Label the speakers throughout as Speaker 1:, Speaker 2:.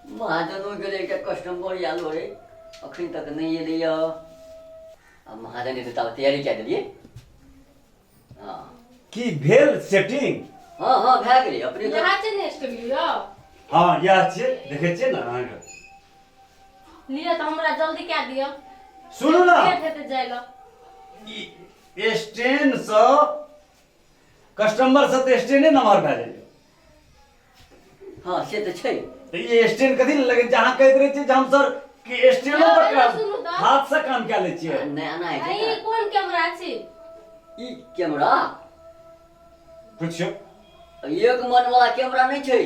Speaker 1: महाजनो गेलै एकटा कस्टमर आयल रहै अखन तक नहि एलैए आ महाजन एतै तब तैयारी कए देलियै। हँ।
Speaker 2: की भेल सेटिंग?
Speaker 1: हँ हँ, भए गेलै अपने तऽ।
Speaker 3: इएह छै ने स्टूडियो?
Speaker 2: हँ, इएह छियै, देखै छियै ने अहाँके।
Speaker 3: लिअ तऽ हमरा जल्दी कए दिअ।
Speaker 2: सुनू ने,
Speaker 3: लेट हेतै जाय लए।
Speaker 2: ई स्टैंडसँ कस्टमर सब तऽ स्टैंडे नम्हर भए जाइए।
Speaker 1: हँ, से तऽ छै।
Speaker 2: तऽ ई स्टैंड कथी लए लगै छै? अहाँ कहैत रहै छियै जे हम सर कि स्टैंडो पर
Speaker 3: यौ, एना
Speaker 2: काम
Speaker 3: सुनू तऽ।
Speaker 2: हाथसँ काम कए लै छियै।
Speaker 1: नहि, एना
Speaker 3: आ
Speaker 1: होइ
Speaker 3: ई
Speaker 1: छै।
Speaker 3: कोन कैमरा छी?
Speaker 1: ई कैमरा
Speaker 2: पुछियौ।
Speaker 1: एक मन वाला कैमरा नहि छै।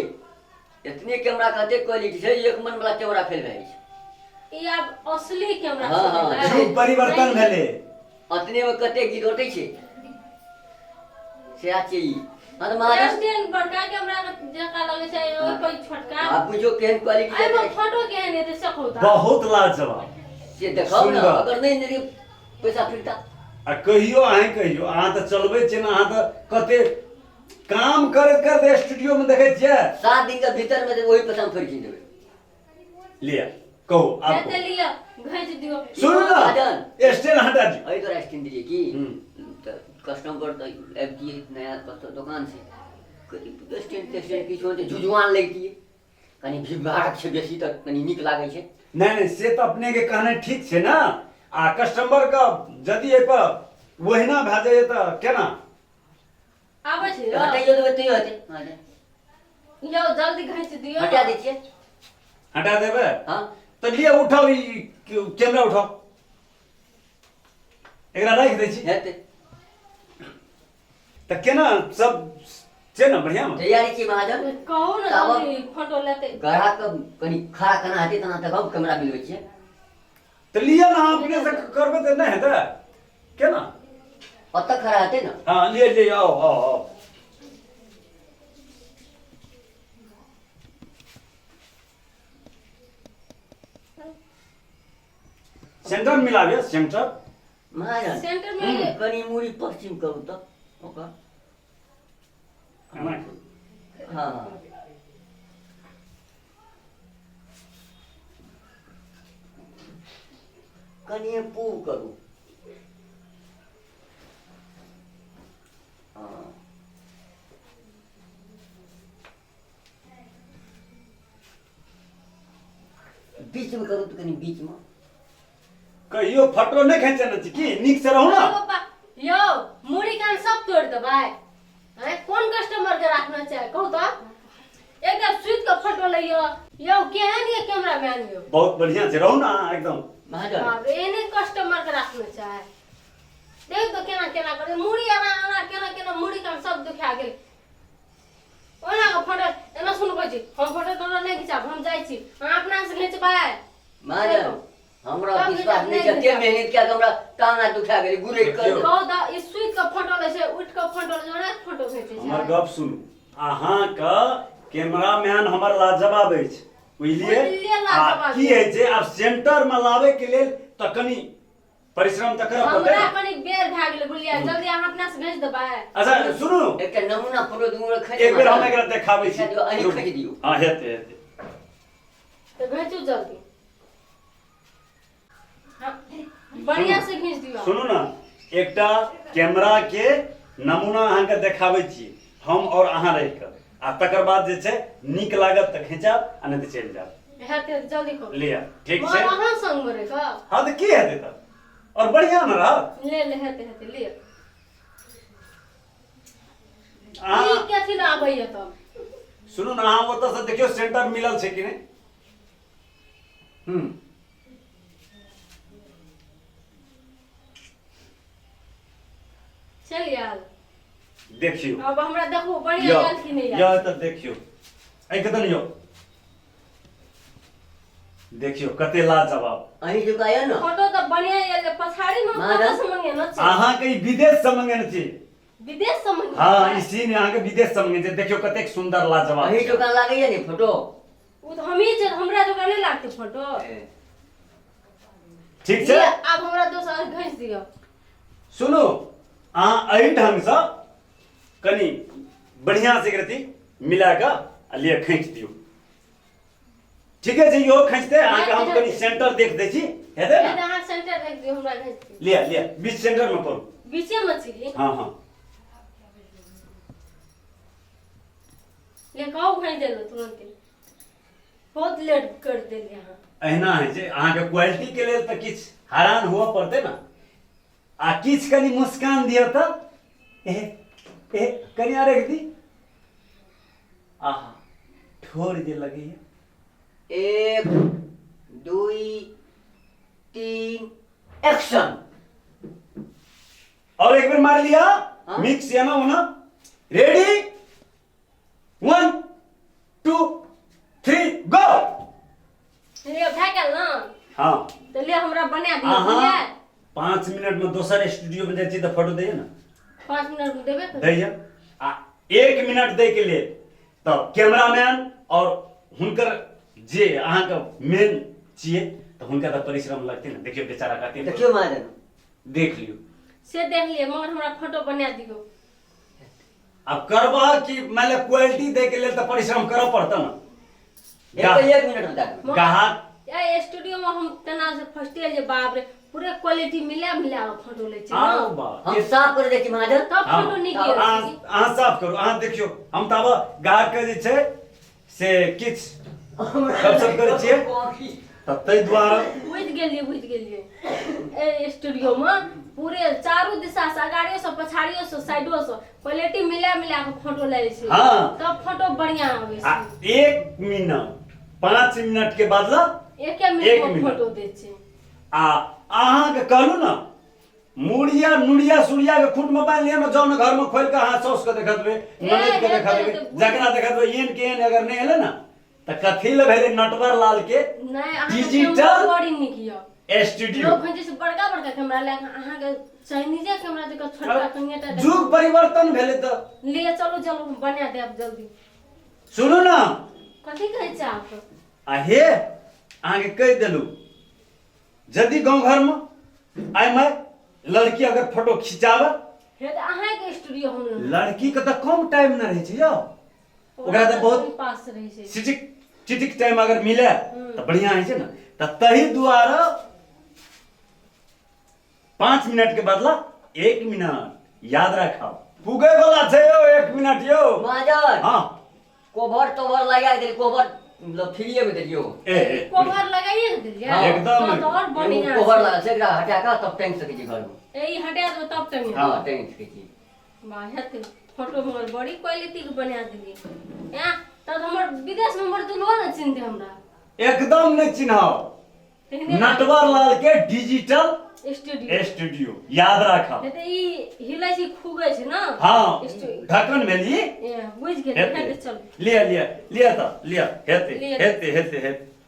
Speaker 1: एतने कैमरा के एते क्वालिटी छै, एक मन वाला कैमरा फेल भए जाइ छै।
Speaker 3: ई आब असली कैमरा
Speaker 1: हँ,
Speaker 3: छै
Speaker 1: हँ।
Speaker 3: ने?
Speaker 2: युग परिवर्तन भेलै।
Speaker 1: अतने में कते गीत होते छै, सएह छै ई। हँ तऽ महाराज,
Speaker 3: स्टैंड बड़का कैमरा के जकाँ लगै छै, ओहि पर छोटका।
Speaker 1: आ बुझियौ केहन क्वालिटी।
Speaker 3: एहिमे फोटो केहन हेतै से कहू तऽ।
Speaker 2: बहुत लाजवाब।
Speaker 1: से देखाउ ने।
Speaker 2: सुन्दर।
Speaker 1: अगर नहि नहि पैसा फिरता।
Speaker 2: आ कहियो अहीं कहियो, अहाँ तऽ चलबै छियै ने, अहाँ तऽ कते काम करैत करैत स्टूडियो में देखै छियै।
Speaker 1: 7 दिन के भीतर में वही पैसा में फेर खींच देबै।
Speaker 2: लिअ, कहू आब।
Speaker 3: हेतै।
Speaker 2: कहू।
Speaker 3: लिअ, घैच दियौ।
Speaker 2: सुनू ने।
Speaker 1: महाजन।
Speaker 2: स्टैंड हटा दियौ।
Speaker 1: एहि तोरा स्टैंड दिलियै की?
Speaker 2: हम्म।
Speaker 1: तऽ कस्टमर तऽ आबितियै, नया कतऽ दोकान छै, कथी स्टैंड तेस्टैंड किछो तऽ झुझुआन लगितियै। कनि भीड़ भाड़ छै बेसी तऽ कनि नीक लागै छै।
Speaker 2: नहि नहि, से तऽ अपने के कहने ठीक छै ने, आ कस्टमर के यदि एहि पर ओहिना भए जाइए तऽ केना?
Speaker 3: आबै छै यौ।
Speaker 1: हटाइयो देबै तैयो हेतै महाजन।
Speaker 3: यौ, जल्दी घैच दियौ।
Speaker 1: हटा दै छियै।
Speaker 2: हटा देबै?
Speaker 1: हँ।
Speaker 2: तऽ लिअ, उठाउ, ई कैमरा उठाउ, एकरा राखि दै छी।
Speaker 1: हेतै।
Speaker 2: तऽ केना सब छै ने बढ़िआँ?
Speaker 1: तैयारी छी महाजन।
Speaker 3: कहू ने। जल्दी फोटो लेतै।
Speaker 1: ग्राहक कनि खड़ा केना हेतै तेना तक हम कैमरा मिलबै छियै।
Speaker 2: तऽ लिअ ने, अहाँ अपने से करबै तऽ नहि हेतै केना?
Speaker 1: ओतऽ खड़ा हेतै ने।
Speaker 2: हँ, लिअ लिअ, आउ आउ आउ। सेंटर मिलाबियौ, सेंटर।
Speaker 1: महाजन।
Speaker 3: सेंटर में।
Speaker 1: कनि मूड़ी पश्चिम करू तऽ ओकर।
Speaker 2: एना?
Speaker 1: हँ, कनिए पूब करू। हँ, बीचमे करू तऽ कनि बीचमे।
Speaker 2: कहियो फोटो नहि खींचने छी की? नीक से रहू ने।
Speaker 3: अरे पप्पा यौ, मुड़ी कान सब तोड़ देबै हैं। कोन कस्टमर के राखना छै कहू तऽ? एकदम सुति के फोटो लइयो। यौ, केहन ये कैमरा मैन यौ?
Speaker 2: बहुत बढ़िया छै, रहू ने अहाँ एकदम।
Speaker 1: महाजन।
Speaker 3: बाप रे, एहने कस्टमर के राखना छै? देख तो केना केना करे मुड़ी, एना एना केना केना मुड़ी कान सब दुखा गेल। ओना के फोटो एना सुन कहै छी, हम फोटो तोटो नहि घिचाब, हम जाइ छी, अहाँ अपना से घिचबै।
Speaker 1: महाजन, हमरा
Speaker 3: तब
Speaker 1: विश्वास
Speaker 3: घिचाब,
Speaker 1: नहि
Speaker 3: नहि
Speaker 1: छै। एते
Speaker 3: घिचाब।
Speaker 1: मेहनत कए कऽ हमरा टांग हाथ दुखा गेलै गुरै कर।
Speaker 2: देखियौ।
Speaker 3: कहू तऽ, ई सुति के फोटो लै छै, उठि के फोटो लै छै, ओना के फोटो घिचै
Speaker 2: हमर
Speaker 3: छै।
Speaker 2: गप सुनू, अहाँके कैमरामैन हमर लाजवाब अछि, बुझलियै?
Speaker 3: बुझलियै,
Speaker 2: आ
Speaker 3: लाजवाब।
Speaker 2: की होइ छै, आब सेंटरमे लाबैके लेल तऽ कनि परिश्रम तऽ करऽ पड़तै
Speaker 3: हमरा
Speaker 2: ने।
Speaker 3: कनि बेर भए गेलै, बुझलियै? जल्दी अहाँ अपना से भेज देबै।
Speaker 2: अच्छा सुनू।
Speaker 1: एकटा नमूना फोटो दुनू खींच।
Speaker 2: एक बेर हम एकरा देखाबै छी।
Speaker 1: देखा दियौ, अहीं खींच दियौ।
Speaker 2: हँ, हेतै हेतै।
Speaker 3: तऽ घीचू जल्दी। हाँ, बढ़िया से घीच दियौ।
Speaker 2: सुनू ने, एकटा कैमरा के नमूना अहाँके देखाबै छी हम और अहाँ रहि कऽ, आ तकर बाद जे छै नीक लागत तऽ खिंचाब आ नहि तऽ चलि जायब।
Speaker 3: हेतै, जल्दी करू।
Speaker 2: लिअ, ठीक
Speaker 3: मगर
Speaker 2: छै।
Speaker 3: अहाँ संग मे रहि कऽ।
Speaker 2: हँ तऽ की हेतै तऽ? और बढ़िआँ ने रहत।
Speaker 3: ले ले, हेतै हेतै, लिअ।
Speaker 2: अहाँ
Speaker 3: ई कथी लए आबैया तब?
Speaker 2: सुनू ने, अहाँ ओतऽसँ देखियौ सेंटर मिलल छै कि नहि।
Speaker 1: हूँ।
Speaker 3: चलि आयल।
Speaker 2: देखियौ।
Speaker 3: अब हमरा देखू, बढ़िया आयल कि नहि
Speaker 2: यौ
Speaker 3: आयल।
Speaker 2: तऽ देखियौ, एहिके तऽ यौ देखियौ कते लाजवाब।
Speaker 1: अहीं जुका यऽ ने।
Speaker 3: फोटो तऽ बढ़िया आयल, पछाड़ी मे
Speaker 1: महाराज।
Speaker 3: कतऽ से मंगेने छै?
Speaker 2: अहाँके ई विदेश से मंगेने छी।
Speaker 3: विदेश से मंगेने?
Speaker 2: हँ, ई सीन अहाँके विदेश से मंगेने छी। देखियौ कतेक सुंदर लाजवाब
Speaker 1: अहीं
Speaker 2: छै।
Speaker 1: जुका लागैया ने फोटो।
Speaker 3: ओ तऽ हमही छै, हमरा जोका नहि लागतै फोटो।
Speaker 2: ठीक छै।
Speaker 3: लिअ, आब हमरा दोसर घीच दिअ।
Speaker 2: सुनू, अहाँ एहि ढंगसँ कनि बढ़िआँ से एकरती मिला कऽ आ लिअ, खींच दियौ, ठीके छै, इहो खींचते। अहाँके हम कनि सेंटर देख दै छी, हेतै
Speaker 3: ने
Speaker 2: ने?
Speaker 3: अहाँ सेंटर देख दियौ, हमरा घीच दियौ।
Speaker 2: लिअ लिअ, बीच सेंटर में करू।
Speaker 3: बीचे में छी।
Speaker 2: हाँ हाँ।
Speaker 3: ले कहू, घीच देलहुँ तुरन्ते, बहुत लेट कर देलियै अहाँ।
Speaker 2: एहिना होइ छै, अहाँके क्वालिटी के लेल तऽ किछु हैरान हुअ पड़तै ने। आ किछु कनि मुस्कान दियौ तऽ एहे एहे कनि आर एक दी। आहा, ठोर जे लगैया।
Speaker 1: 1 2 3 एक्शन।
Speaker 2: और एक बेर मार लिया।
Speaker 1: हाँ?
Speaker 2: मिक्स या ना होना। रेडी, 1 2 3 गो।
Speaker 3: ले भए गेल ने?
Speaker 2: हाँ।
Speaker 3: तऽ ले हमरा बना दियौ।
Speaker 2: अहाँ
Speaker 3: बुझलियै?
Speaker 2: 5 मिनट में दोसर स्टूडियो में जाइ छी तऽ फोटो दैया ने?
Speaker 3: 5 मिनट में देबे करबै।
Speaker 2: दैया। आ 1 मिनट दै के लेल तऽ कैमरामैन और हुनकर जे अहाँके मेन छियै, तऽ हुनका तऽ परिश्रम लगतै ने। देखियौ बेचारा कते।
Speaker 1: देखियौ महाजन।
Speaker 2: देख लियौ।
Speaker 3: से देख लियै, मगर हमरा फोटो बना दियौ।
Speaker 2: आब करबह कि मानि लिअ क्वालिटी दै के लेल तऽ परिश्रम करऽ पड़तै ने।
Speaker 1: एक एक मिनट बता दू।
Speaker 2: ग्राहक
Speaker 3: ए स्टूडियो में हम तेना से फर्स्ट जे बाप रे, पूरे क्वालिटी मिला मिला के फोटो लै छै
Speaker 2: आरो
Speaker 3: ने।
Speaker 2: बा
Speaker 1: हम साफ कर दै छी महाजन।
Speaker 3: तब
Speaker 2: हाँ।
Speaker 3: फोटो नीक
Speaker 2: अहाँ
Speaker 3: छै।
Speaker 2: अहाँ साफ करू, अहाँ देखियौ। हम तऽ आब ग्राहक के जे छै से किछु गपशप करै छियै तऽ ताहि दुआरे।
Speaker 3: बुझि गेलियै, बुझि गेलियै। ए स्टूडियो में पूरे चारू दिशा से, अगाड़ियो से, पछाड़ियो से, साइडो से क्वालिटी मिला मिला के फोटो लै छै।
Speaker 2: हाँ।
Speaker 3: तब फोटो बढ़िया आबै
Speaker 2: आ
Speaker 3: छै।
Speaker 2: 1 मिनट, 5 मिनट के बदला
Speaker 3: एके
Speaker 2: एक
Speaker 3: मिनट में
Speaker 2: मिनट।
Speaker 3: फोटो दै छै।
Speaker 2: आ अहाँके कहलू ने, मुड़िया नुड़िया सुड़िया के खूट में बांधि लिअ ने, जाउ ने घर में खोलि के अहाँ साउस के देखा देबै, ननद के देखा देबै, जकरा देखा देबै। एहन के एहन अगर नहि एलै ने तऽ कथी लए भेलै नटवर लाल के
Speaker 3: नहि, अहाँके
Speaker 2: डिजिटल
Speaker 3: कैमरा बड़ी नीक यऽ।
Speaker 2: स्टूडियो?
Speaker 3: लोग होइ छै बड़का बड़का कैमरा लए कऽ, अहाँके चाइनीजे कैमरा जकाँ छोटका कनिएटा।
Speaker 2: युग परिवर्तन भेलै तऽ।
Speaker 3: लिए चलू, चलू, हम बना देब जल्दी।
Speaker 2: सुनू ने।
Speaker 3: कथी कहै छै आप?
Speaker 2: आ हे, अहाँके कहि देलहुँ, यदि गाँव घरमे आइ माइ लड़की अगर फोटो खिंचाबे।
Speaker 3: हे तऽ अहाँके स्टूडियो हम लेबै।
Speaker 2: लड़की के तऽ कम टाइम न रहै छै यौ, ओकरा तऽ बहुत
Speaker 3: पास रहै छै।
Speaker 2: चिटिक चिटिक टाइम अगर मिले तऽ बढ़िया होइ छै ने। तऽ तही दुआरे 5 मिनट के बदला 1 मिनट याद राखब। पुगे वाला छै यौ 1 मिनट यौ।
Speaker 1: महाजन।
Speaker 2: हाँ।
Speaker 1: कोभर तोभर लगा देली, कोभर मतलब फ्रीए में देलियो।
Speaker 2: ए ए।
Speaker 3: कोभर लगाइए ने देलियै?
Speaker 1: हाँ।
Speaker 2: एकदम।
Speaker 3: तऽ और बढ़िया।
Speaker 1: कोभर लागल छै, एकरा हटा कऽ तब टांगि सकै छी घरमे।
Speaker 3: ए ई हटा देबै तब टंगे?
Speaker 1: हँ, टांगि सकै छी।
Speaker 3: वाह, हेतै फोटो, मगर बड़ी क्वालिटी के बना देलियै। ऐं तब हमर विदेश में हमर दुल्हो ने चिन्हते हमरा।
Speaker 2: एकदम नहि चिन्हब।
Speaker 3: तेहने।
Speaker 2: नटवर लाल के डिजिटल
Speaker 3: स्टूडियो।
Speaker 2: स्टूडियो, याद राखब।
Speaker 3: हेतै, ई हिलै छै, खुगै छै ने?
Speaker 2: हाँ।
Speaker 3: स्टूडियो।
Speaker 2: ढक्कन भेल ई।
Speaker 3: ए बुझि गेलियै।
Speaker 2: हेतै।
Speaker 3: हेतै, चलू।
Speaker 2: लिअ लिअ लिअ, तऽ लिअ, हेतै।
Speaker 3: लिअ।
Speaker 2: हेतै हेतै हेतै।